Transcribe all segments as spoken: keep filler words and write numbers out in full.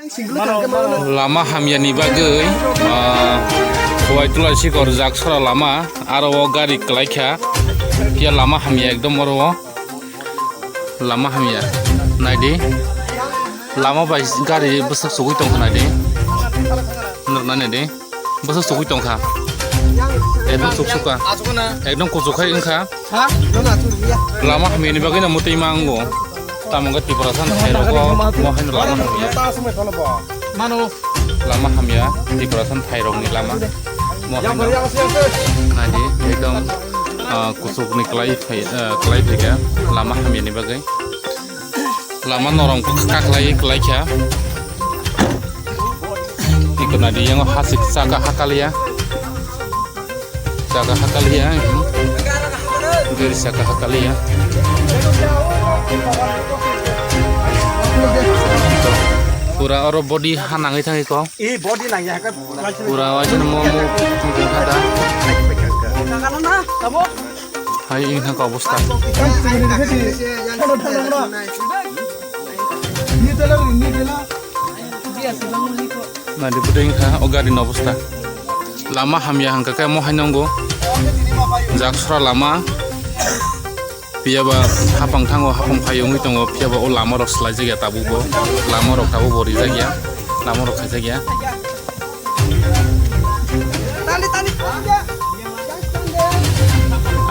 Lama hamyani bagwi, ah, Khowai Tulasikhor Jaksora lama, aro o gari kwlaikha, phiya lama hamya ekdom oro o. Lama hamya, naidi, lama bai gari bwswk sugwi tongkha naidi, nukna naidi. Bwswk sugwi tongkha. Ekdom suk sukha. Ekdom kuchuk khai wngkha. Lama hamyani bagwi no mwtwi ma wngo. Tamo wngkha Tiprasa ni phairok o mo haino lama hamya. Lama hamya Tiprasa ni phairok ni lama. Mo haino. Naidi ekdom, ah, kuchuk ni kwlai phai, ah, kwlai phaikha lama hamyani bagwi. Lama norom kaklai kwlaikha. Iko naidi yango hasik saka hakaliya. Saka hakaliya, hmm. Gari saka hakaliya. Pura oro body ha nangwi thangwi ko. E body nangya ka. Pura waisa mo mo thangwi thangkha da. Hai wngkha kok obostha. Naidi bwdwi wngkha o gari ni obostha. Lama hamya hwnkha khe mo hai nongo. Jaksora lama. Phiyaba hapang thango, hapang phai wngwi tongo. Phiyaba o lama rok swlaijakya tabukbo. Lama rok tabukbo rijakya. Lama rok khaijakya.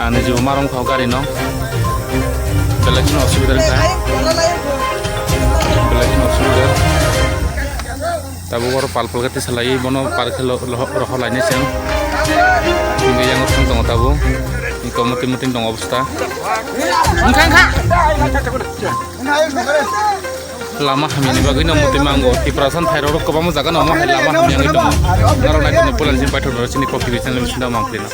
Ani jibo marong kho gari no. Belai kheno osubida wngkha. Belai kheno osubida. Tabuk oro pal pal gati salai bono par khe lo-, lo-, rohor lainai chwng. Hingke yang thang tongo tabuk. Hingke muti muti tongo obostha. Wngkha, wngkha. Lama hamyani bagwi no muti mango. Tiprasa ni phairok rok kwbangma jaga no omo hai lama hamya wngwi tongo. Norok nai tongo, puila chini paithak norok chini kok T V channel bisingo mang phlino.